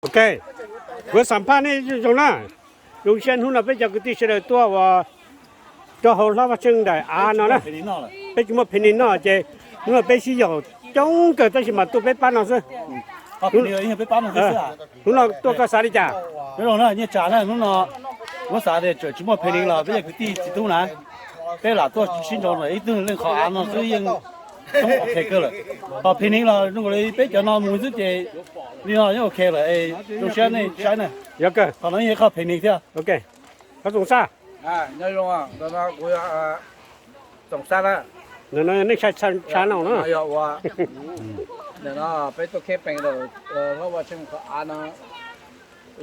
Ok, kuv xam phaj nej zoo na. Zoo siab hnub no peb cov kwv tij sawv daws tuaj uas rau hauv hlob Vaj Tsheej daim av no na. Peb tsis muaj phev nis noj ces hnub no peb sib yaum coob kawg tab sis mas tuaj peb pab no xwb. Hnub no tuaj koj xav li cas? Nyiaj Tsa na, hnub no muab xav tias txawm tsis muaj phev nis los peb cov kwv tij txiv tub na, peb lam tuaj sib nraus ib tug leej qhov av no xwb yeej coob ok kawg lawm. Ho phev nis los zoo li peb cov no mus xwb ces li no yeej ok lawm. Zoo siab nej saib na. Qhov no yeej qhov phev nis thiab. Nyob zoo, ntawm no kuv yog Txoov Xab na. Ntawm no yog nej tshav no na. Yog ua ntawm no peb tuaj kheb pees lawm, hlob Vaj Tsheej qhov av no.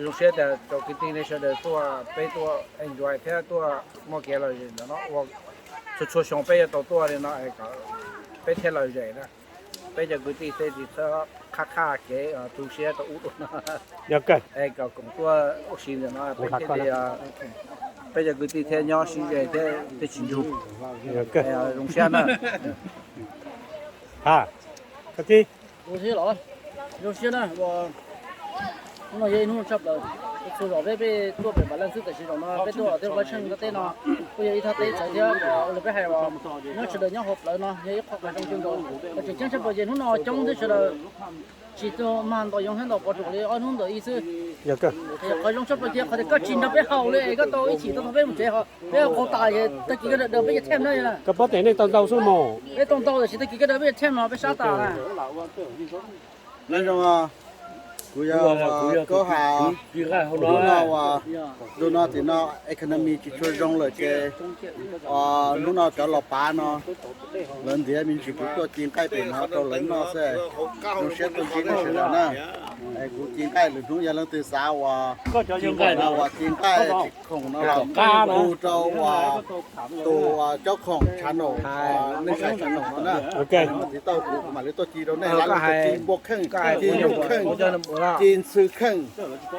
Zoo siab tias cov kwv tij nej sawv daws tuaj, peb tuaj enjoy thiab tuaj muaj kev lom zem ntawm no ua txhua txhua xyoo peb yuav tau tuaj li no es kom peb thiaj lom zem na. Peb cov kwv tij thiaj tsis txhob qhab qhaj kev tu siab rau ub rau no es kom koom tuaj ua si ntawm no peb thiaj li, peb cov kwv tij thiaj nyob sib ze thiab thiaj tsis ntsug. Zoo siab na. Ha, koj tij. Zoo siab na, hnub no yog ib hnub tshaj plaws. Txhua zaus peb peb tuaj pem Npav Leej xwb, tab sis zaum no peb tuaj los tej Vaj Tsheej nram teb no kuj yog ib thaj teb txawv thiab. Ua li peb hais uas nyob sawv daws nyob hauv plawv no yog ib qho qhov zoo kawg nkaus. Tseem ceeb tshaj plaws ces hnub no coob thiab sawv daws tsis tug mag ntaus yoov thiab ntaus pov rau li ob hnub ntawm ib xwb. Qhov zoo tshaj plaws ces qhov tias koj tsis nrog peb haus li es koj tau ib chim tau tau peb mus tsev, ho peb haus qau tas ces tag kis koj daws peb cov thej na. Koj paub tias nej tau ntau xwb mas. Peb tau ntau tab sis tag kis koj daws peb cov thej no peb sab tas. Nyob zoo, kuv yog Kaub Has. Hnub no uas ntu no tim no economy tsis tshua zoo lawm ces hnub no cov los pav no lawv ntiav me ntsis kuv tuaj ci nqaij pem no rau lawv noj xwb. Zoo siab tuaj ntsib nej sawv daws na. Kuv ci nqaij lwm hnub yog leej twg xav uas ci nqaij no uas ci nqaij tsis khoom no los hu rau uas tus uas cob khoom tshav naum, nej saib tshav naum no na. Tiv tauj kuv mam li tuaj ci rau nej, ci npua kheej, ci nyuj kheej, ci ntxhw kheej,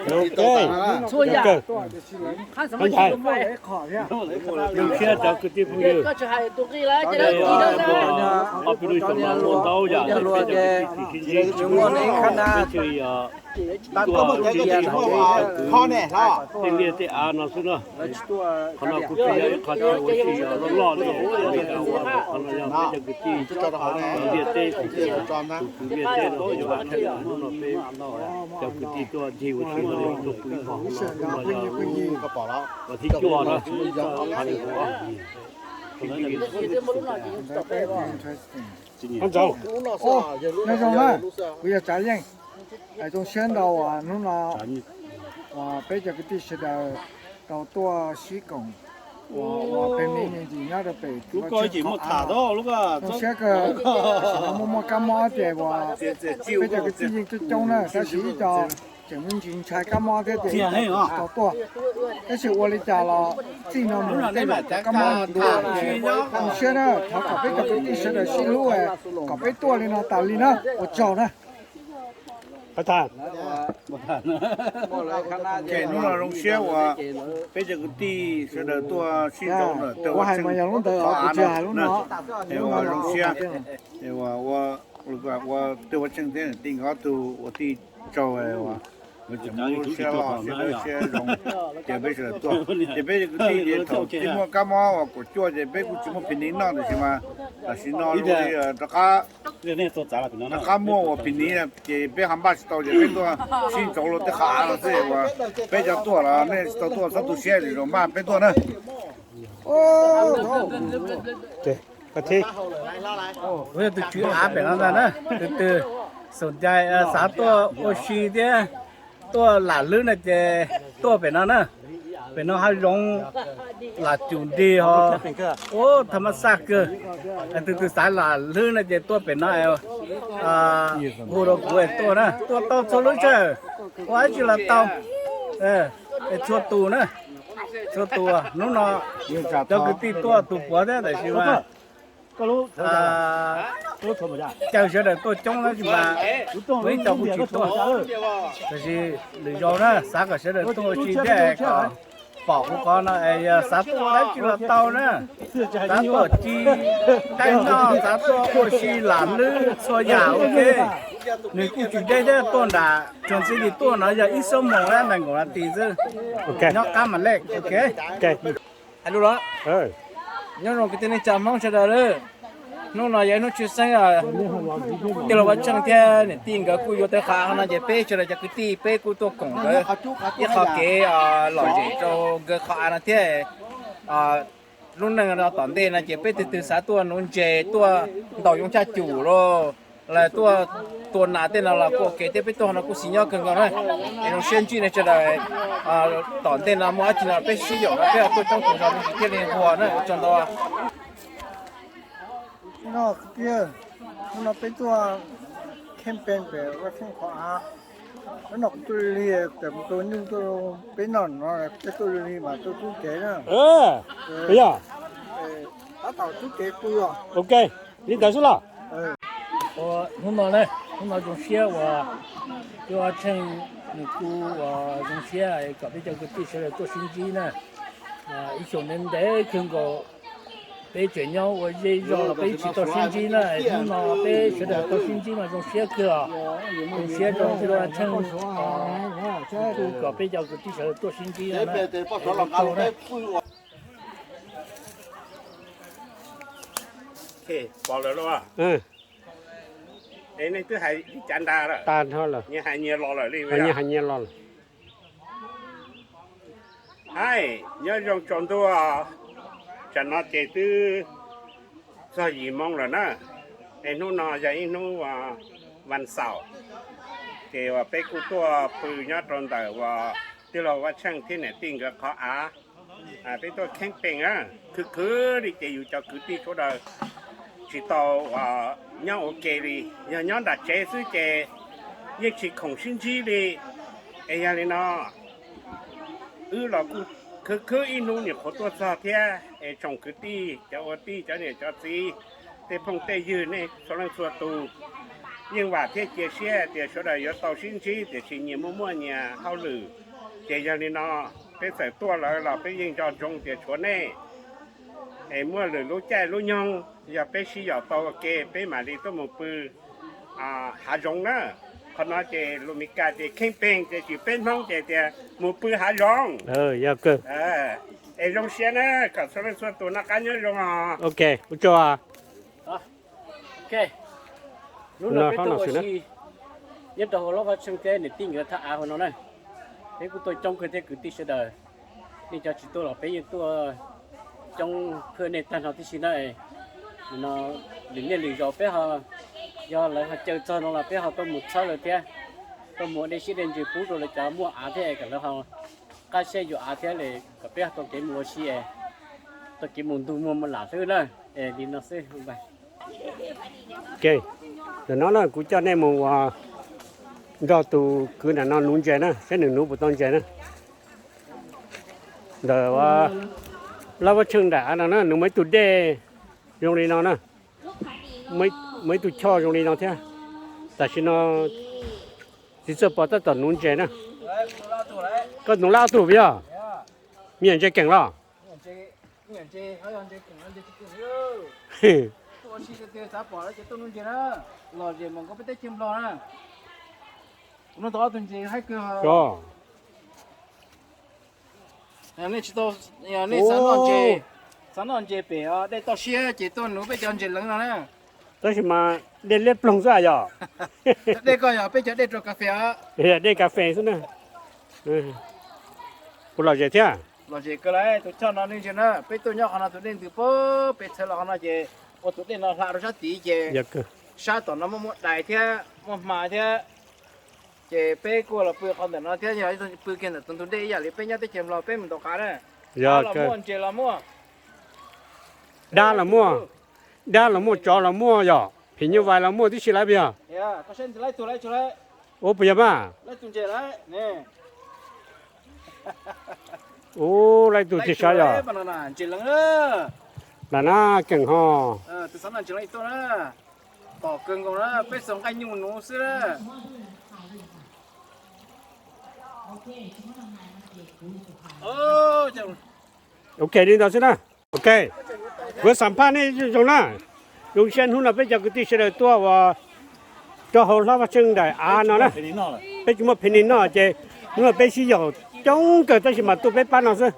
ci tau tas no na. Zoo siab cov kwv tij phooj ywg, ob peb lub xyoo no muaj ntau yam peb cov kwv tij txiv sib ntsib, peb thiaj li yog tuaj ci tej liaj tej av no xwb na. Qhov no kuj tsis yog ib qho chaw ua si loj loj li, qhov no yog peb cov kwv tij liaj teb, tus kwv liaj teb no, hnub no peb cov kwv tij tuaj ncig ua si no tuaj pw ib hmo no, hnub no yog vas thib cuaj na. Nyob zoo na, kuv yog Tsav Yeej. Zoo siab ntau uas hnub no uas peb cov kwv tij sawv daws tau tuaj sib koom uas peb me ntsis nyob rau pem, zoo siab kawg. Muaj muaj kab mob ces uas peb cov kwv tij yeej coob coob na, tab sis ib co tseem me ntsis ntshai kab mob thiab ces tsis tau tuaj. Tab sis ua li cas los txij no mus tej zaum cov kab mob ntau. Zoo siab na, thov kom peb cov kwv tij sawv daws sib hlub, kom peb tuaj li no tas li na, ua tsaug na. Hnub no zoo siab uas peb cov kwv tij sawv daws tuaj sib nraus ntawm tej ua tseej qhov av no, zoo siab ua tej ua tseej thiab tij nkawd ob tug ua tij tsaug, nkawd tseem muab siab loj siab dawb siab zoo, ces peb sawv daws tuaj. Ces peb cov kwv tij ces thaum tsis muaj kab mob uas kaum cuaj ces peb kuj tsis muaj phi niv noj, tab sis mas tam sim no rov qab muaj ua phi niv ces peb ho npaj tsis tau ces peb tuaj sib nraus rau tej qhov av no xwb. Uas peb cov tuaj los nej tsis tau tuaj txhob tu siab, zaum no npaj peb tuaj na. Kuv yog tus tswv av pem no ntag na, tus twg xav tuaj ua si thiab tuaj lam hlwb no ces tuaj pem no na. Pem no hav zoov lam cum nrig ho, ua tham ma xaj kawg. Tus twg xav lam hlwb no ces tuaj pem no, hu rau kuv es tuaj na, tuaj tau txhua lub sij hawm, ua dab tsi los tau. Es txhua tus na, txhua tus hnub no cov kwv tij tuaj tus puav thiab tab sis mas caw sawv daws tuaj coob tab sis mas kuv ib co kuj tsis tuaj. Tab sis lwm zaus na xav kom sawv daws tuaj ua si thiab kom pom kuv qhov no es yog xav tuaj ua dab tsi los tau na, xav tuaj ci nqaij noj, xav tuaj ua si lam hlwb txhua yam ua ke. Nws kuj tsis deb thiab, tuaj nram Tsuas Ntxwv Lis tuaj no yog ib xuab moos na, nees nkaum nas this xwb. Nyob qab mam lej, ok. Hais lus los, nyob zoo kwv tij neej tsa Hmoob sawv daws. Hnub no yog ib hnub tshwj xeeb, tij laug Vaj Tsheej thiab niam tij nkawd kuj yuav tau qhov av no ces peb sawv daws cov kwv tij peb kuj tuaj koom nkawd ib qho kev lom zem rau nkawd qhov av no thiab. Lub neej no tom ntej no ces peb tug twg xav tuaj nuv ntses, tuaj ntaus yoov caj cum los, los tuaj tua nas tej no los kuj ok thiab, peb tuaj no kuj xis nyob kawg nkaus na. Es zoo siab ntsib nej sawv daws. Tom ntej no muaj dab tsi no peb sib yaum no peb tuaj coob tus zog me ntsis thiaj li nquag na, ua tsaug ntau. Noj tiag, hnub no peb tuaj camping pem Vaj Tsheej qhov av. Hnub no kuv tuaj lig, mus tua nyuj tuaj, peb noj no peb tuaj lig mas tuaj tub kev na. Yog, tab tom tub kev pw os. Ok, li ntawd xwb los. Hnub no na, hnub no zoo siab uas Vaj Tsheej nws kuj uas zoo siab kom peb cov kwv tij sawv daws tuaj sib ntsib na. Ib xyoos ntev ntev kawg nkaus peb tseem nyob ua zej zog los peb tsis tau sib ntsib na, hnub no peb sawv daws tau sib ntsib mas zoo siab kawg os. Zoo siab rau tij laug Vaj Tsheej kuj kom peb cov kwv tij sawv daws tuaj sib ntsib na. Pom lawm lauj. Es nej twb hais li cas nrad lawm? Nyias hais nyias los lawm li. Nyias hais nyias los lawm. Haib, nyob zoo tsaus ntuj. Tsam no ces twb txog yim moo lawm na. Es hnub no yog ib hnub vas xaum, ces uas peb kuj tuaj pw nyob rau ntawm uas tij laug Vaj Tsheej thiab niam tij nkawd qhov av. Peb tuaj camping na, khwv khwv li ces yus cov kwv tij sawv daws tsis tau uas nyob ua ke li. Yog nyob nram tsev xwb ces yeej tsis khoom sib ntsib li. Es yog li no, wb los kuj khwv khwv ib hnub nyuam qhuav tuaj txog thiab, es tsoom kwv tij cov ua tij cov niam cov txiv, tej phooj tej ywg nej txhua leej txhua tus, yeej vam thiab cia siab tias sawv daws yuav tau sib ntsib, tiam sis nyias muaj muaj nyias hauj lwm. Ces yog li no, peb txawm tuaj lawm los peb yeej nco ntsoov tias tshuav nej, es muaj lwm lub caij lub nyoog yog peb sib yaum tau ua ke peb mam li tuaj mus pw hav zoov na. Qhov no ces lus Meskas ces camping, ces tsis peb Hmoob ces tias mus pw hav zoov. Es zoo siab na, kom txhua leej txhua tus noj qab nyob zoo os. Ok, ua tsaug. Hnub no peb tuaj ua si nyob rau hauv lub vaj tsheej thiab niam tij nkawd thaj av hauv no na. Peb kuj tuaj coob kawg thiab kwv tij sawv daws. Nej cov tsis tuaj los peb yeej tuaj coob phwj nej tag nrho tib si na. No lwm niaj lwm zaus peb ho, yog lawv ho caw txog no los peb ho tuaj mus txhawb lawv thiab, tuaj mus ua dej siab dej ntsws pub rau lawv cov muaj av thiab kom lawv ho qab siab yuav av thiab li, kom peb ho tau kev mus ua si, tau kev mus ntug muag mus lam xwb na. Li no xwb. Ntawm no na kuv coj nej mus ua nrog tus kwv nram no nuv ntses na, saib nws nuv puas tau ntses na. Ntawm lub vaj tsheej nram av no na nws muaj ib tug dej zoo li no na, muaj ib tug choj zoo li no thiab. Tam sim no txiv txawj pov tab tom nuv ntses na. Koj nuv lab ob tug puas yog? Me nyuam ntses keem los? Nej xav noj ntses, xav noj ntses pem dej toj siab ces tuaj nuv peb cov ntses leev no na. Tab sis mas dej liab ploog xwb yog? Dej koj yog peb cov dej rau kas fes os. Dej kas fes xwb na. Puas lom zem thiab? Lom zem kawg lawm, tus choj no nej ntsia na, peb tuaj nyob qhov no tus dej ntws pem, peb txhawv los qhov no ces ua tus dej no hla rau sab tid ces sab tom no muaj muaj dais thiab muaj hma thiab. Ces peb kuj los pw qhov ntawm no thiab, yog pw kiag ntawm tus ntug dej ib yam li peb nyob teb chaws Nplog peb mus ntaus qav na. Dab los muaj, ntses los muaj, dab los muaj, tsov los muaj yog phim nyuj vais los muaj tib si lawm puas yog? Ua puas yog mas? Ua laib tug thiaj sab yog. Lam na keem ho. Ok, li ntawd xwb na. Ok, kuv xam phaj nej zoo na. Zoo siab hnub no peb cov kwv tij sawv daws tuaj uas Rau hauv hlob Vaj Tsheej daim av no na, peb tsis muaj phe ni noj ces hnub no peb sib yaum coob kawg tab sis mas tuaj peb pab no xwb.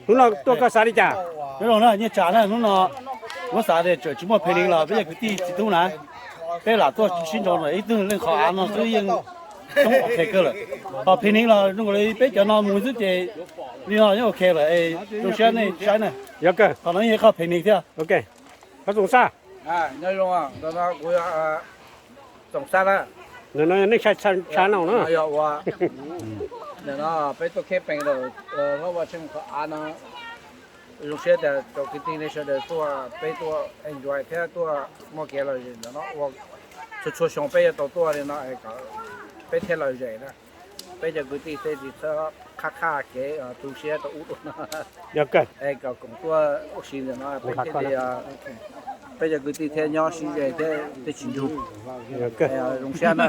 Hnub no tuaj koj xav li cas? Nyob zoo na, nyiaj tsa na, hnub no muab xav tias tseem tsis muaj phe ni los peb yog kwv tij txiv tub na, peb lam tuaj sib nraus ib tug leej qhov av no xwb yeej coob ok kawg lawm. Ho phe ni los zoo li peb cov no mus xwb ces li no yeej ok lawm, zoo siab nej saib na. Qhov no yeej yog qhov phe ni thiab. Nyob zoo, ntawm no kuv yog Txoov Xab na. Ntawm no yog neej tsa no na. Yog ua ntawm no peb tuaj kheb pees rau hlob Vaj Tsheej qhov av no. Zoo siab tias cov kwv tij nej sawv daws tuaj, peb tuaj enjoy thiab tuaj muaj kev lom zem ntawm no ua txhua txhua xyoo peb yuav tau tuaj li no es kom peb thiaj lom zem na. Peb cov kwv tij thiaj tsis txhob qhab qhaj kev tu siab rau ub rau no. Es kom koom tuaj ua si ntawm no peb thiaj li, peb cov kwv tij thiaj nyob sib ze thiab thiaj tsis ntsug. Zoo siab na.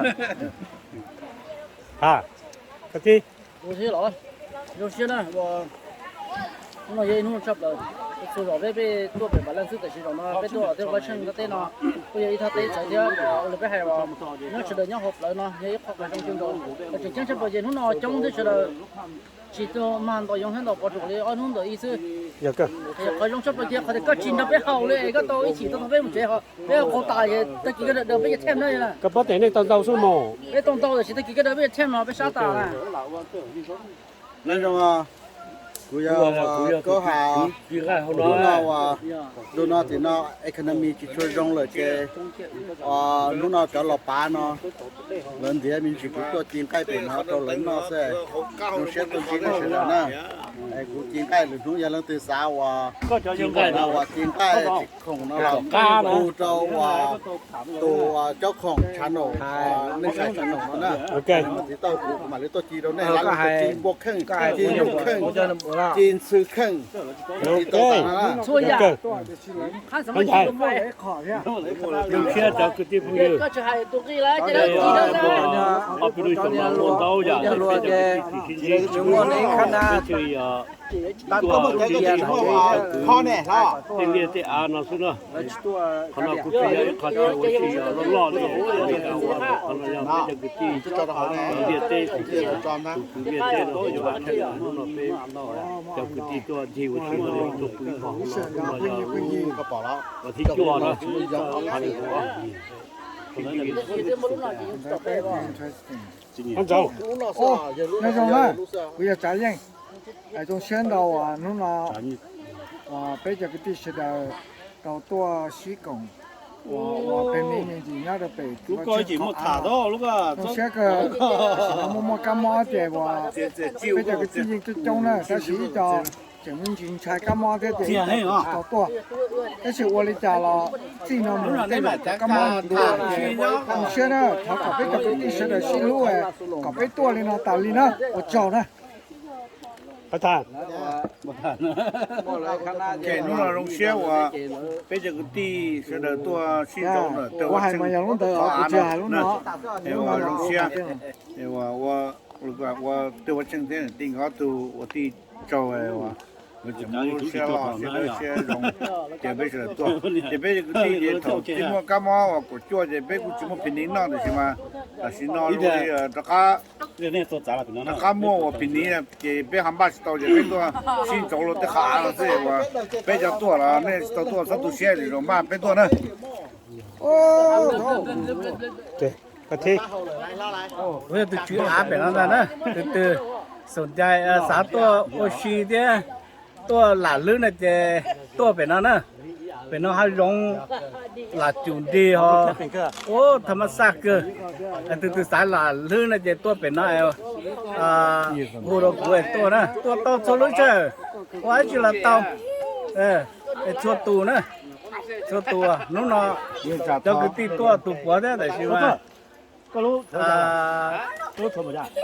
Zoo siab na, hnub no yog ib hnub tshaj plaws. Txhua zaum peb peb tuaj pem Vam Leej xwb, tab sis zaum no peb tuaj los tej Vaj Tsheej teb no kuj yog ib thaj teb txawv thiab. Ua li peb hais uas nyob sawv daws nyob hauv plawv no yog ib qho uas zoo kawg nkaus. Tseem ceeb tshaj plaws ces hnub no coob thiab sawv daws tsis tau mag ntaus yoov thiab ntaus pov ruam li ob hnub ntawm ib xwb. Qhov zoo tshaj plaws ces qhov tias koj tsis nrog peb haus li es koj tau ib chim tuaj tau peb mus tsev, ho peb haus qhau tas ces tag kis koj daws peb cov thej no. Koj paub tias nej tau ntau xwb mas. Peb tau ntau tab sis tag kis koj daws peb cov thej no peb sab tas. Nyob zoo, kuv yog Kaub Has. Hnub no uas ntu no tim no economy tsis tshua zoo lawm ces hnub no cov los pav no lawv ntiav me ntsis kuv tuaj ci nqaij pem no rau lawv noj xwb. Zoo siab tuaj ntsib nej sawv daws na. Kuv ci nqaij lwm hnub yog leej twg xav uas ci nqaij no uas ci nqaij tsis khoom no los hu rau uas tus uas caub khoom channel, nej saib channel no na. Tau kuv mam li tuaj ci rau nej, ci npua kheej, ci nyuj kheej, ci ntxhw kheej, ci tau tas na. Zoo siab cov kwv tij phooj ywg. Ob peb lub xyoo no muaj ntau yam li peb cov kwv tij sib ntsib, peb thiaj li tuaj sib ntsib tej liaj tej av no xwb na. Qhov no kuj tsis yog ib qho chaw ua si loj loj li, qhov no yog peb cov kwv tij liaj teb, tus kwv liaj teb no, hnub no peb cov kwv tij tuaj ncig ua si no, tuaj pw ib hmo no, hnub no yog lub vas thib cuaj na. Ntxawm, nyob zoo na, kuv yog Tsav Yeej. Zoo siab ntau uas hnub no uas peb cov kwv tij sawv daws tau tuaj sib koom uas peb me ntsis nyob rau pem, zoo siab kawg. Tam sim no muaj muaj kab mob ces uas peb cov kwv tij yeej coob coob na, tab sis ib co tseem me ntsis ntshai kab mob thiab ces tsis tau tuaj. Tab sis ua li cas los txij no mus tej zaum cov kab mob ntxiv ces zoo siab na, thov kom peb cov kwv tij sawv daws sib hlub kom peb tuaj li no tas li na, ua tsaug na. Hnub no zoo siab uas peb cov kwv tij sawv daws tuaj sib ntsib lawm, ua zoo siab ua tej vaj tseej thiab tij nkawd ob tug ua tij tsaug, nkawd tseem muab lub siab loj siab dawb siab zoo ces peb sawv daws tuaj. Ces peb cov kwv tij ces thaum tsis muaj kab mob uas kaum cuaj ces peb kuj tsis muaj phi niv noj, tiam sis mas tam sim no zoo li rov qab rov qab muaj uas phi niv ces peb ho npaj tsis tau ces peb tuaj sib ntsoov rau tej qhov av no xwb. Uas peb cov tuaj los nej tsis tau tuaj txhob tu siab, zoo npaj peb tuaj na. Kuv yog tus tswv av pem no ntag na, tus twg xav tuaj ua si thiab tuaj lam hlwb no ces tuaj pem no na. Pem no hav zoov lam cum nrig ho ua tha mab xaj kawg. Tus twg xav lam hlwb no ces tuaj pem no, hu rau kuv es tuaj na, tuaj tau txhua lub sij hawm, ua dab tsi los tau. Es txhua tus na, txhua tus hnub no cov kwv tij tuaj tus puav thiab tiam sis mas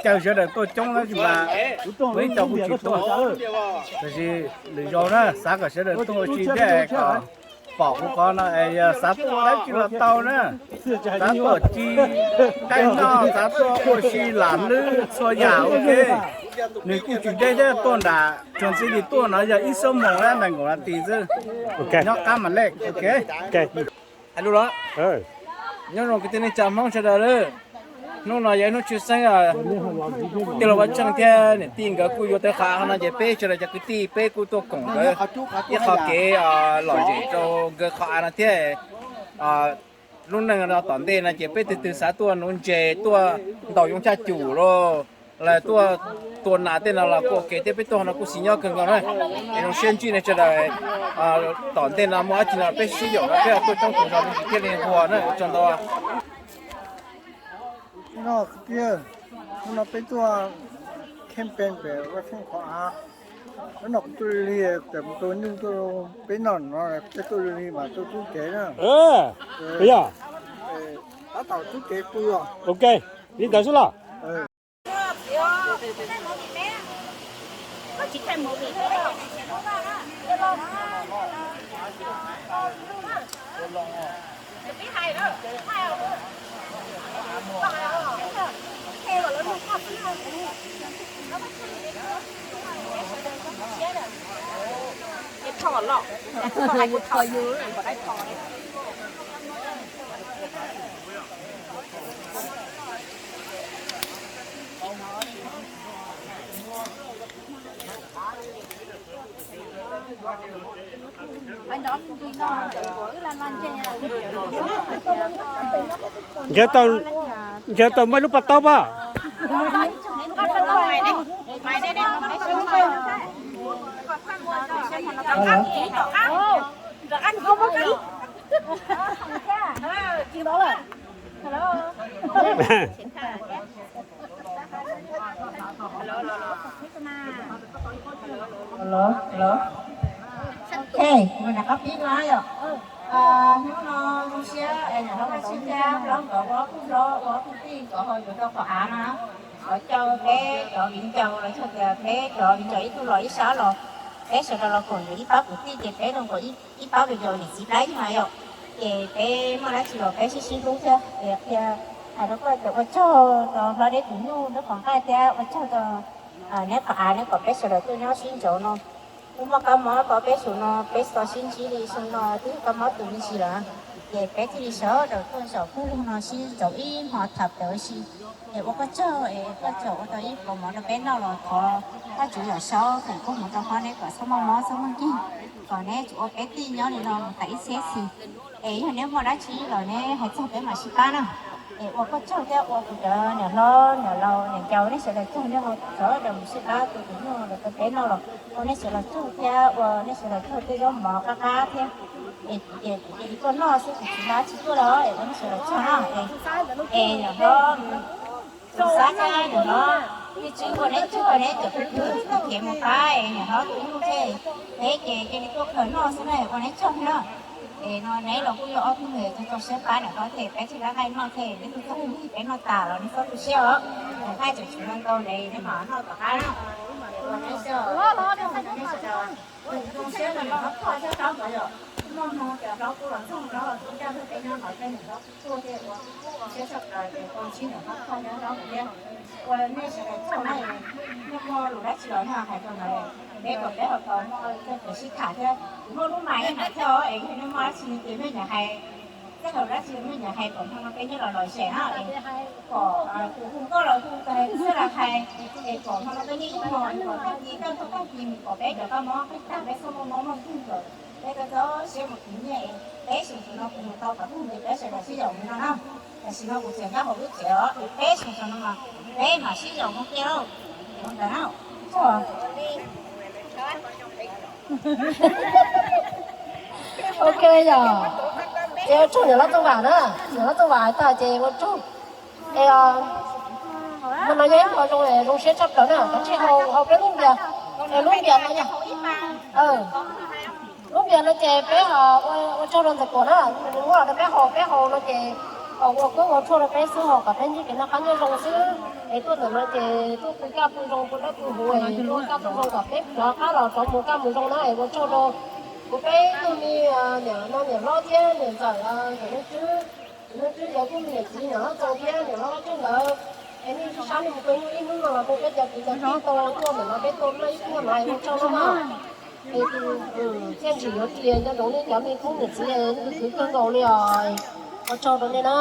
caw sawv daws tuaj coob tab sis mas muaj ib co kuj tsis tuaj. Tiam sis lwm zaus na xav kom sawv daws tuaj ua si thiab kom pom kuv qhov no es yog xav tuaj ua dab tsi los tau na, xav tuaj ci nqaij noj, xav tuaj ua si lam hlwb txhua yam ua ke. Nws kuj tsis deb thiab, tuaj nram Tsuas Ntxwb Lis tuaj no yog ib xuab moos na, nees nkaum nas this xwb. Nyob qab mam lej. Ok. Hais lus los. Nyob zoo kwv tij neej tsa Hmoob sawv daws lawm. Hnub no yog ib hnub tshwj xeeb, tij laug Vaj Tsheej thiab niam tij nkawd kuj yuav tau qhov av no ces peb sawv daws cov kwv tij peb kuj tuaj koom nkawd ib qho kev lom zem rau nkawd qhov av no thiab. Lub neej no tom ntej no ces peb tus twg xav tuaj nuv ntses, tuaj ntaus yoov caj cum los, los tuaj tua nas tej no los kuj ua ke thiab, peb tuaj no kuj xis nyob kawg nkaus na. Es zoo siab ntsib nej sawv daws, tom ntej no muaj dab tsi no peb sib yaum no peb tuaj coob tus zog me ntsis thiaj li nquag na, ua tsaug ntau. Hnub no peb tuaj camping pem Vaj Tsheej qhov av. Hnub no kuv tuaj lig, pem mus tau nyuj tuaj peb noj no, peb tuaj lig mas tuaj tub kev na. Yog, tab tom tub kev pw os. Ok, li ntawd xwb los. Nrhiav tau, nrhiav tau muaj ib lub pas taub pab. Hello, hello. Hey, mus nram qab pib dua yom. Hnub no zoo siab es nram qab pib thiab hlob nkawd ua ob tug hlob ua ob tug tij nkawd ho yuav tau qhov av no. Ua tsaug peb cov viv ncaus los yog tias peb cov viv ncaus ib tug los ib sab los, peb sawv daws los koom ib pab kwv tij ces peb zoo nkaus ib pab viv ncaus niam txiv plab ib mas yom. Ces peb muaj dab tsi los peb sib sib hlub thiab. Qhia hais rau koj tias ua tsaug rau hlob deb tus nyuj nraub qaum nqaij thiab ua tsaug rau neb qhov av neb kom peb sawv daws tuaj nyob sib ntsaum no. Kuj muaj kab mob rau peb saum no, peb tau sib ntsib li xyoo no twb kab mob tus me ntsis lawm, ces peb thiaj li sawv daws tuaj zaum pawg lug no sib ntsaum ib hmo tham plaws ua si. Es ua koj tsaug es koj tau ua tau ib pluas mov rau peb noj los thov Vajtswv Yawm Saub feem koob hmoov rau hlob neb kom txhob muaj mob txhob muaj nkeeg, kom neb tsuas ua peb tij nyob li no mus tas ib txhiab txhis. Es yog neb muaj dab tsi los neb hais txog peb mam sib pab na. Es ua koj tsaug thiab ua kuv cov niam hlob niam laus niam ncaus neb sawv daws tsaug neb ua sawv daws mus sib pab tus tus nyuj los rau peb noj los ua neb sawv daws tsaug thiab ua neb sawv daws tsaug tej zaub mov qab qab thiab. Es kuv cia li tuaj noj xwb kuv tsis muaj dab tsi tuaj li es ua neb sawv daws tsaug na. Es niam hlob Tus xav thiab niam hlob, ib txwm ua neb tsuag neb cov kwv tij kev mus pab es niam hlob tus nyuj thiab peb ces cia li tuaj khaws noj xwb na, ua neb tsaug na. Es no neb los kuj yog ob tug me tau siab pab niam hlob thiab peb thiaj li nqaij noj thiab, neb tuaj txog peb noj tas los neb txhob tu siab os. Nqaij tseem tshuav ntau ntau neb mam noj tom qab na. Ua neb tsaug, neb tsaug. Zoo siab rau niam hlob Thoj thiab hlob Nkauj yom, muaj hmoo ces hlob kuj los txog hlob los tuaj ncaj nrog peb nyob no, peb niam hlob kuj tuaj thiab ua siab tshaj plaws ces ua ntsib niam hlob Thoj thiab hlob Nkauj thiab. Ua nej sawv daws tsaug na, nej muaj lus dab tsi los nej hais rau ntawd, peb kom peb ho tau muaj tej kev sib tham thiab. Kuv muaj lub mais ib ntawd thiab os, es yog nej muaj dab tsi ces nej nyiam hais, tej zaum dab tsi nej nyiam hais kom hmo no peb nyob los lom zem na, es kom tus hu nkauj los hu, tus hais xwb los hais, es kom hmo no peb nyob ib hmo, es kom tag kis kaj ntug tag kis mus kom peb cov kab mob qhib tag, peb txhob muaj mob muaj nkeeg, kom peb txhob txo siab mus khwv nyiaj. Peb xyoo no kuv mus tau kom tag ces peb sawv daws sib yaum mus no na. Tam sim no kuv tseem nyob hauv lub tsev os, peb xyoo no mas peb mam sib yaum mus kiag lauj. Ua ntawd na. Ok yog, ces ua tsaug niam hlob Txooj Vam na, niam hlob Txooj Vam hais tag ces ua tsaug. Es hmo no yog ib hmo zoo, zoo siab tshaj plaws na, kav tsij haus, haus peb lub npias, es lub npias no yog, lub npias no ces peb ua tsaug rau ntxawm Kuam na, nws muab los rau peb haus, peb haus no ces ua koob ua tshuaj rau peb xwb, haus kom peb ntsib kev noj qab nyob zoo xwb. Es tuaj ntawm no ces tuaj pw kaj pw zoo, pw dawb pw huv, es tuaj kaj tuaj zoo kom peb rov qab los rov mus kaj mus zoo na, es ua tsaug rau kuv peb ib tug me niam no niam hlob thiab niam ntxawm, niam Nuj Tswb, niam Nuj Tswb yog kuj me niam txiv niam hlob Txoov thiab niam hlob Vaj Tsheej ntawd. Es nej sib sab nej mus pw ib hnub no los mus peb cov kwv cov tij tau tuaj ntawm no peb tuaj noj ib pluag no es ua tsaug na. Es thiaj tsis yuav cia nco ntsoov nej cov me tub niam txiv, nej kwv kawg nkaus li os. Ua tsaug rau nej na.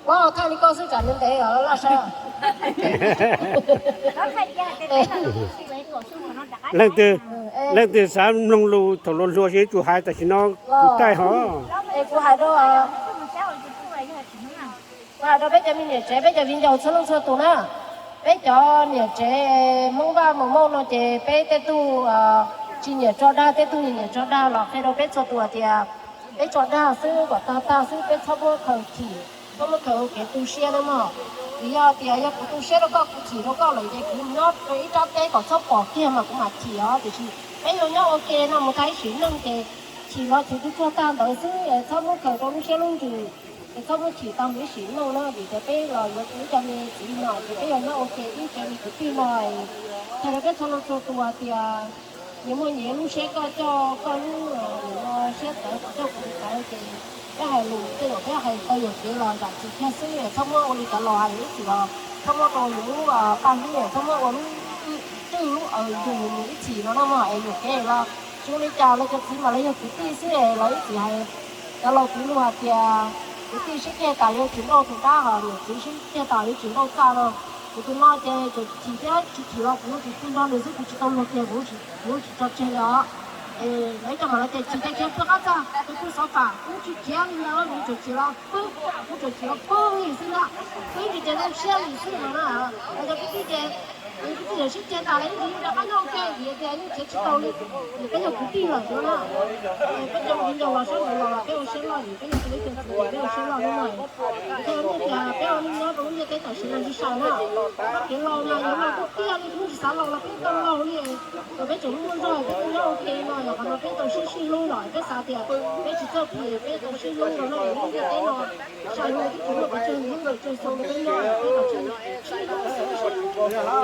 Kuv ho thaij li koj xwb tsam ntev ntev os laj saib. Leej twg, leej twg xav mloog lus thaum luag hluas ces yuav tsum hais, tam sim no kuv thaij hov. Es kuv hais rau, kuv hais rau peb cov me niam tsev, peb cov viv ncaus txhua leej txhua tus na. Peb cov niam tsev Hmoob Vaj Hmoob Mauj no ces peb tej tug tsis nyiam tso dag, tej tug nyiam tso dag los qhia rau peb txhua tus hais tias peb tso dag xwb kom tag tag xwb, peb txhob muab khaws chim, txhob muab khaws ua kev tu siab na mog. Vim yog tias yog kuv tu siab rau koj, kuv chim rau koj lawm ces kuv nyob rau ib rab teb kom txhob pom kiag mas kuv mam chim os. Tiam sis peb yuav nyob ua ke no mus tag ib sim neej ces chim los chim tsuag tsuag tag ntawd xwb, txhob muab khaws rau lub siab lub ntsws, es txhob muab chim tau mus ib sim neej na. Vim tias peb los yuav tus ib co me txiv no ces peb yuav nyob ua ke ib co me kwv tij no. Qhia rau peb txhua leej txhua tus tias nyias muaj nyias lub siab, koj coj koj lub, nyias siab tawv, kuv coj kuv tawv ces peb hais lus tej zaum peb hais tau yuam kev los zam txim kiag xwb, txhob muab ua li cov laus hais ib txhis los txhob muab rau yus lub paj hlwb, txhob muab ua lub twj lub aws yus mus ib txhis no na mog. Es yuam kev los tsis ua li cas, lawv cov txiv mas lawv yog kwv tij xwb es lawv ib txhis hais. Cov laus piv lus hais tias kwv tij sib ceg tas yuav tsis nrauj tus dab, ho niam txiv sib ceg tas yuav tsis nrauj txaj no. Kuv tus no ces tseem chim thiab tsis chim los kuv yuav tsum pw nrog nws xwb, kuv tsis tau luag kiag, kuv yuav tsis tso tseg li os. Es lawv cov mas lawv tias chim ces khiav pw qab txaj, pw xov pam, kuv tsis khiav li ntawd, kuv tseem chim los pw, kuv tseem chim los pw li xwb ntag. Pw ib ntsis ces zoo siab li xwb no na. Lawv cov kwv tij ces kwv tij yawm sib ceg tas lawv yeej rov qab nyob ua ke vim tias yeej khiav tsis tau li. Vim peb yog kwv tij lawm no na. Peb cov viv ncaus los sab nraud los peb ua siab loj, vim peb yog tug ib co txiv peb ua siab loj no na. Thiab nej tias peb ua neej nyob rau lub ntiaj teb tam sim no tsis sai na. Kev laus mas yuav mas kuj tiag li, kuv tsis xav laus los peb tau laus li. Kom peb tseem muaj zog peb tau nyob ua ke no, yog qhov no peb tau sib sib hlub los peb xav tias peb tsis txawj phim, peb tau sib hlub rau no, lub ntiaj teb no sai, hlub twb tsis muaj pes tsawg, hlub pes tsawg xaus rau peb nyob, peb kom sib sib hlub, sib sib hlub,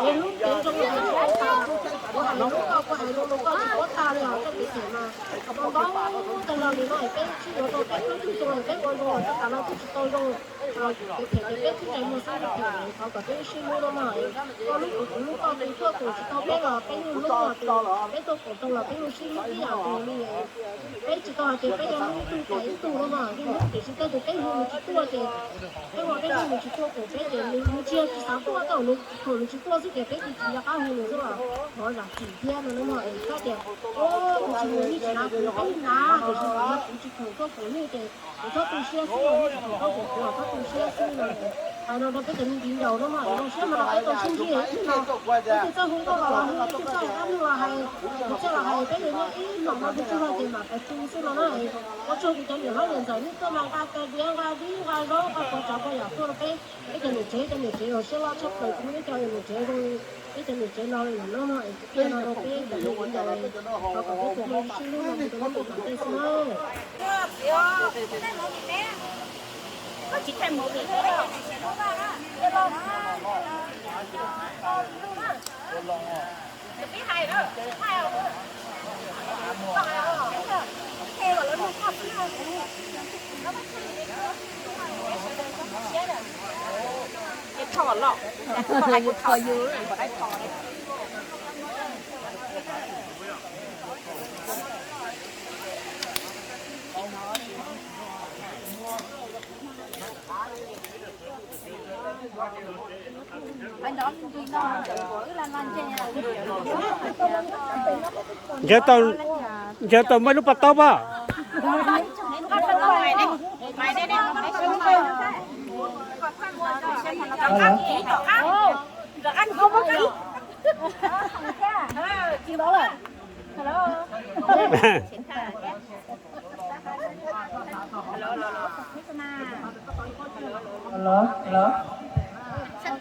es hlub kev zoo, kuv hais lus koj, kuv hais lus koj, tsis paub tag li os, koj kev phem mas kom paub paub tag los li no, peb sib yuav rau peb hlub twb zoo, peb ua zoo los txog tas no twb tsis tau zoo. Kev phem ces peb tib ntsais muag xwb, kev phem thov kom peb sib hlub no mog. Koj hlub kuv, kuv hlub koj, tus tuaj tus tsis tau peb los peb yeej hlub, tus peb tuaj tus tau los peb yeej sib hlub ib yam nkaus li. Peb tsis tau hais tias peb yuav hlub ib tug cais ib tug no mog, yeej hlub tiam sis tej tus peb hu nws tsis tuaj ces peb ua peb hu nws tsis tuaj, tus peb ces nws tsis yog tsis xav tuaj, tej zaum nws thaum nws tsis tuaj xwb ces peb tsis tsis nco qab hu nws xwb los thov zam txim thiab no na mog. Es koj tias kuv tsis mus yeej tsis hnav kuv, peb yeej hnav, tiam sis kuv tsis khoom tuaj kuv yeej ces kuv txhob tu siab xwb, kuv tsis khoom tuaj kuv kuv txhob tu siab xwb no. Hais no rau peb cov me viv ncaus no mog, zoo siab mas rau peb tau sib ntsib ib no. Peb tsis txawj hu nkauj los los hu, peb tsis txawj hais dab neeg los hais, tsis txawj los hais, peb yuav nyob ib hmos no peb tsis hais ces mam pais tu xwb no na. Ua tsaug kuv cov niam hlob niam ntxawm nej tuaj mas nqa tais diav nqa dib nqa zaub nqa quav tsav quav yam tuaj rau peb. Peb cov niam tsev, cov niam tsev los siab loj tshaj plaws, kuv muaj ib co niam tsev zoo li peb cov niam tsev no li no no, es kuv qhia no rau peb cov me viv ncaus, thov kom peb tau sib hlub no mus rau lub ntiaj teb xwb na. Ncaws tau, ncaws tau muaj ib lub paj taub pab. Hello, hello.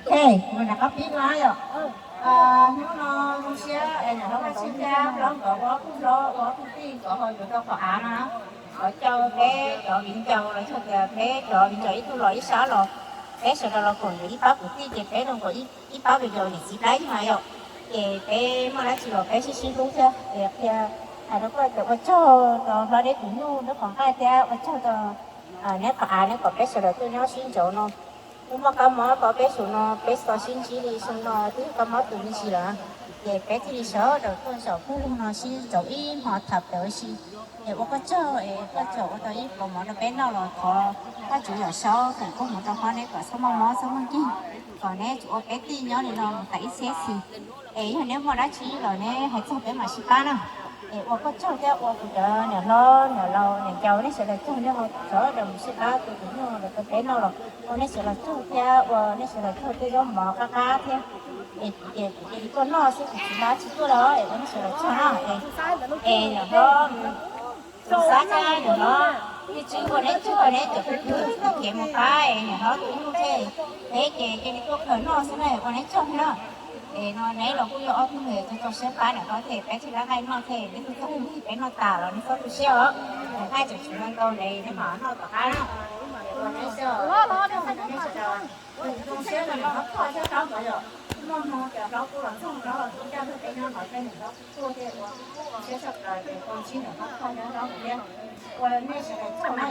Ok, mus nram qab pib no yom. Hnub no zoo siab es niam hlob Vaj Tswv thiab hlob nkawd ua ob tug hlob ua ob tug tij nkawd ho yuav tau qhov av no. Qhov caw peb cov viv ncaus los yog tias peb cov viv ncaus ib tug los ib sab los, peb sawv daws los koom ib pab kwv tij ces peb zoo nkaus ib pab viv ncaus niam txiv dab yog yom. Ces peb muaj dab tsi los peb sib sib hlub thiab es qhia hais rau koj tias ua tsaug rau hlob deb tus nyuj neb qhov nqaij thiab ua tsaug rau neb qhov av, neb kom peb sawv daws tuaj nyob sib ntsaum no. Kuv muaj kab mob tau peb saum no, peb tau sib ntsib li xyoo no twb kab mob tus me ntsis lawm, ces peb thiaj li sawv daws tuaj zaum pawg lug no sib ntsaum ib hmo tham plaws ua si. Es ua koj tsaug es koj txawm ua tau ib pluag mov rau peb noj los thov Koj tsuas yog saub feem koob hmoov rau qhov neb kom txhob muaj mob txhob muaj nkeeg, kom neb tsuas ua peb tij nyob li no mus tas ib txhiab xyoo. Es yog neb muaj dab tsi los neb hais txog peb mam sib pab na. Es ua koj tsaug thiab ua kuv cov niam hlob niam laus niam ncaus neb sawv daws tsaug, neb ua sawv daws mus sib pab tus tus nyuj los rau peb noj los ua neb sawv daws tsaug thiab ua neb sawv daws tsaug tej zaub mov qab qab thiab. Es kuv cia li tuaj noj xwb kuv tsis hmab tsis tuaj lawm es ua neb sawv daws tsaug na. Es niam hlob Txhob xav thiab niam hlob, ib txwm ua neb tsaug neb cov kwv tij tau kev mus pab es niam hlob tus nyuj thiab peb ces cia li tuaj khaws noj xwb na, ua neb tsaug na. Es no neb los kuj yog ob tug es tau tso siab pab niam hlob thiab peb thiaj li nqaij noj thiab neb tuaj txog hnub peb noj tas los neb txhob tu siab os. Nqaij tseem tshuav ntau ntev neb mam noj tom qab na. Ua neb tsaug, neb tsaug. Zoo siab rau niam hlob Thoj thiab hlob Ntxawm yom, muaj hmoo ces hlob kuj los txog hlob los tuaj ncaj nrog peb nyob no thiab niam hlob kuj tuaj thiab ua zoo siab tshaj plaws ces tau ntsib niam hlob Thoj thiab hlob Ntxawm thiab. Ua nej sawv daws tsaug na,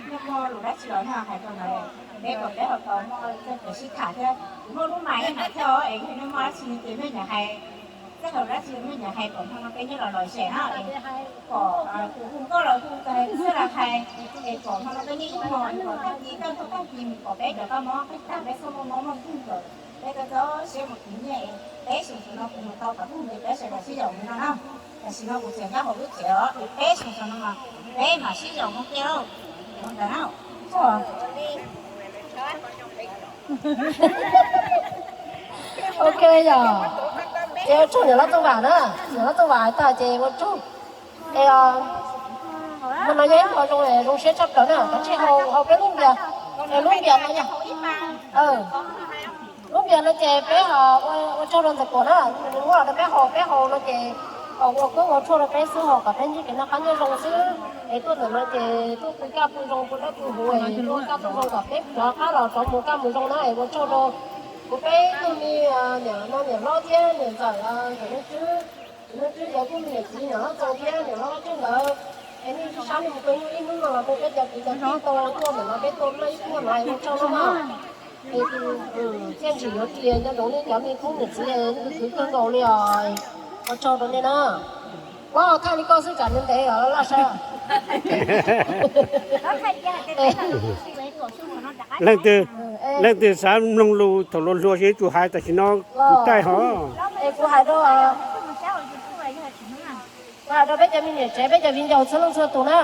nej muaj lus dab tsi los nej hais rau ntawd, peb kom peb ho tau muaj txoj kev sib tham thiab. Kuv muaj lub mais ib ntawd thiab os, es yog nej muaj dab tsi ces nej nyiam hais, txoj hauv dab tsi nej nyiam hais kom hmo no peb nyob los lom zem na. Kom tus hu nkauj los hu, tus hais lus xwb los hais, es kom hmo no peb nyob ib hmo, kom tag kis kaj ntug tag kis mus kom peb cov kab mob peb tag peb txhob muaj mob muaj nkeeg, kom peb txhob siab mus khwv nyiaj. Peb xyoo saum no kuv mus tau tom ntej ces peb sawv daws sib yaum mus no na. Tam sim no kuv tseem nyob hauv lub tsev os, peb xyoo saum no mas peb mam sib yaum mus kiag lauj. Ua ntawd na. Ok yog, ces ua tsaug niam hlob Txooj Vam na, niam hlob Txooj Vam hais tag ces ua tsaug. Es, no yog ib qho zoo, zoo siab tshaj plaws na, kav tsij hau peb lub npias, es lub npias no yog, lub npias no ces peb ua tsaug rau ntxawm Kuam na, nws muab los rau peb haus, peb haus no ces ua koob ua tshuaj rau peb xwb, ho kom peb ntsib kev noj qab nyob zoo xwb. Es tuaj ntawm no ces tuaj pw kaj pw zoo, pw dawb pw huv, tuaj kaj tuaj zoo kom peb rov qab los rov mus kaj mus zoo na. Es ua tsaug rau kuv peb tug me niam no niam hlob thiab niam ntxawm, niam Nuj Tswb, niam Nuj Tswb ces kuj me niam txiv niam hlob Txoov thiab niam hlob Tswb ntawd. Es nej sib sab nej mus tua nyuj ib hnub no los mus peb cov kwv cov tij tau tuaj ntawm no peb tuaj noj ib pluag no es ua tsaug na. Es thiaj tsis yuav tias nco ntsoov nej cov me tub niam txiv, nej tus kwv kawg nkaus li os. Ua tsaug rau nej na. Kuv thaij li koj xwb tsam ntev ntev os laj sab. Leej twg, leej twg xav mloog lus thaum hluas hluas ces yuav tsum hais, tam sim no kuv taij hov. Es kuv hais rau, kuv hais rau peb cov me niam tsev peb cov viv ncaus txhua leej txhua tus na.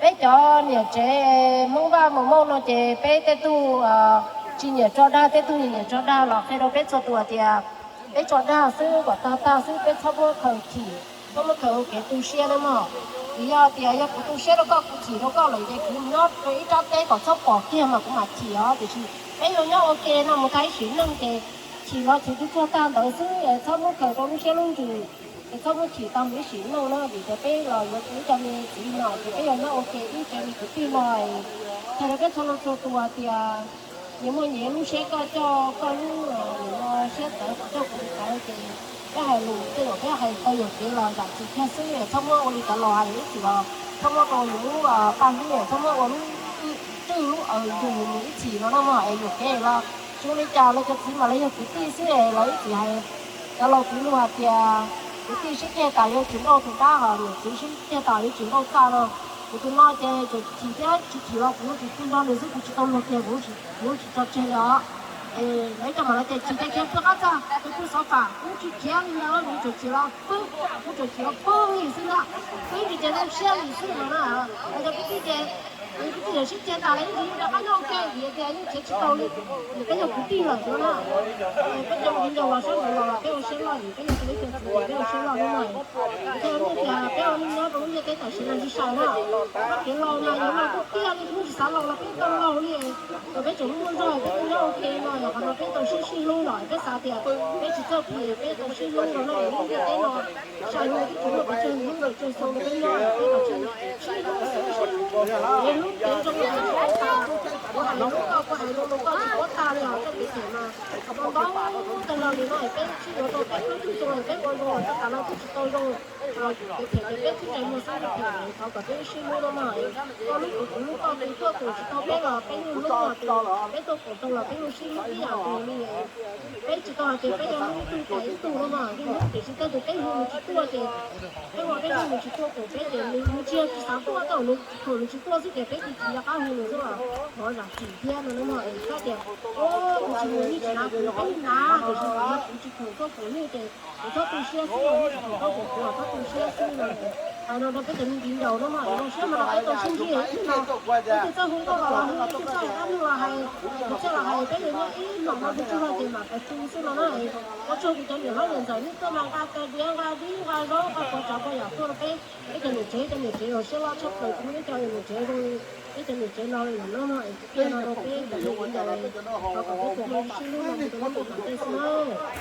Peb cov niam tsev Hmoob Vaj Mos Mauj no ces peb tej tug tsis nyiam tso dag, tej tug nyiam tso dag los qhia rau peb txhua tus tias peb tso dag xwb kom tag tag xwb, peb txhob muab khaws chim, txhob muab khaws ua kev tu siab na mog. Vim yog tias yog kuv tu siab rau koj, kuv chim rau koj lawm ces kuv nyob rau ib rab teb kom txhob pom kiag mas kuv mam chim os. Tiam sis peb yuav nyob ua ke no mus tag ib sim neej ces chim los chim twb tsuag tag ntawd xwb, txhob muab khaws rau lub siab lub ntsws, es txhob muab chim tag mus ib sim neej na. Vim tias peb los yuav tus ib co me txiv no ces peb yuav nyob ua ke ib co me kwv tij no. Qhia rau peb txhua leej txhua tus tias nyias muaj nyias lub siab, koj coj koj lub, nyias muaj siab tawv, kuv coj kuv lub tawv ces peb hais lus tej zaum peb hais tau yuam kev los zam txim kiag xwb, txhob muab ua li cov laus hais ib txhis los txhob muab rau yus lub paj hlwb, txhob muab ua lub rwj lub aws yus mus ib txhis no na mog. Es yuam kev los tsis ua li cas, lawv cov txiv mas lawv yog kwv tij xwb es lawv ib txhis hais, cov laus txwv lus hais tias kwv tij sib ceg tas yuav tsis nrauj tus dab, ho niam txiv sib ceg tas yuav tsis nrauj txaj no. Kuv tus no ces tseem chim thiab tsis chim los kuv tsis pw nrog nws xwb, kuv tsis tau luag kiag, kuv tsis tso tseg li os. Lawv cov mam lawv tias chim ces khiav pw qab txaj, khiav pw xov fam, kuv tsis khiav li ntawd, kuv tseem chim los pw, kuv tseem chim los pw li xwb na, pw ib ntsis ces zoo siab li xwb no na. Lawv cov kwv tij ces kwv tij yawm sib ceg tas lawv ib ntsis rov qab nyob ua ke vim tias yeej khiav tsis tau li, vim peb yog kwv tij lawm no na. Peb cov viv ncaus los sab nraud los peb ua siab loj, vim peb yog tug ib tug txiv peb ua siab loj no. Ces nej tias peb ua neej nyob rau lub ntiaj teb tam sim no tsis sai na, kev laus mas yuav laus tiag tiag li, hnub tsis xav laus los peb tau laus li. Thaum peb tseem muaj zog peb kuj nyob ua ke no, qhov no peb tau sib sib hlub los peb xav tias peb tsis txawj phim, peb tau sib hlub no na, lub ntiaj teb no sai, hnub twb tsis muaj pes tsawg hnub ntawm tsawg xyoo peb nyob, peb tau sib hlub, sib hlub, sib hlub, es hlub kev zoo los peb tau. Kuv hais lus koj, kuv hais lus koj tsis paub tag li os, txoj kev them mas ntau ntau tag. Los li no peb sib yuav tau peb plaub tsib xyoo peb ua zoo los txog tas no twb tsis tau zoo. Ces phem ces peb txhub ntsej muag xwb, phem thov kom peb sib hlub no mog. Koj hlub kuv kuv hlub koj, tus tuaj koom tsis tau peb los peb yeej hlub, tus peb tuaj koom tau los peb yeej sib hlub ib yam nkaus li. Peb tsis tau hais tias peb yuav hlub ib tug cais ib tug no mog, yeej hlub tiam sis tej tus peb hu nws tsis tuaj ces peb hu peb hu nws tsis tuaj koom peb ces nws tsis yog tsis xav tuaj, tej zaum nws khoom nws tsis tuaj xwb ces peb cia li rov qab hu nws xwb los thov zam txim thiab no na mog. Es koj tias, o, kuv tsis hu yeej tsis hnav kuv, peb yeej hnav tiam sis kuv tsis khoom tuaj koom nej ces kuv txhob tu siab xwb no, nej tsis khoom tuaj koom kuv los txhob tu siab xwb no. Hais no rau peb cov me viv ncaus no mog, es zoo siab mas no peb tau sib ntsib ib tug no, peb tus txawj hu nkauj los hu, tus txawj hais dab neeg los hais, tus txawj los hais, peb yog nyob ib hmos no tus txawj hais ces mam pais tu xwb no na. Ua tsaug kuv cov niam hlob niam ntxawm nej tuaj mas nqa tais diav nqa dib nqa zaub nqa pov tsov pov yam tuaj rau peb, peb cov niam tsev, cov niam tsev los siab loj tshaj plaws, kuv ib co niam tsev zoo li peb cov niam tsev no li no no, es kuv qhia no rau peb cov me viv ncaus, thov kom peb tus no sib hlub no mus rau lub ntuj tom ntej xwb na.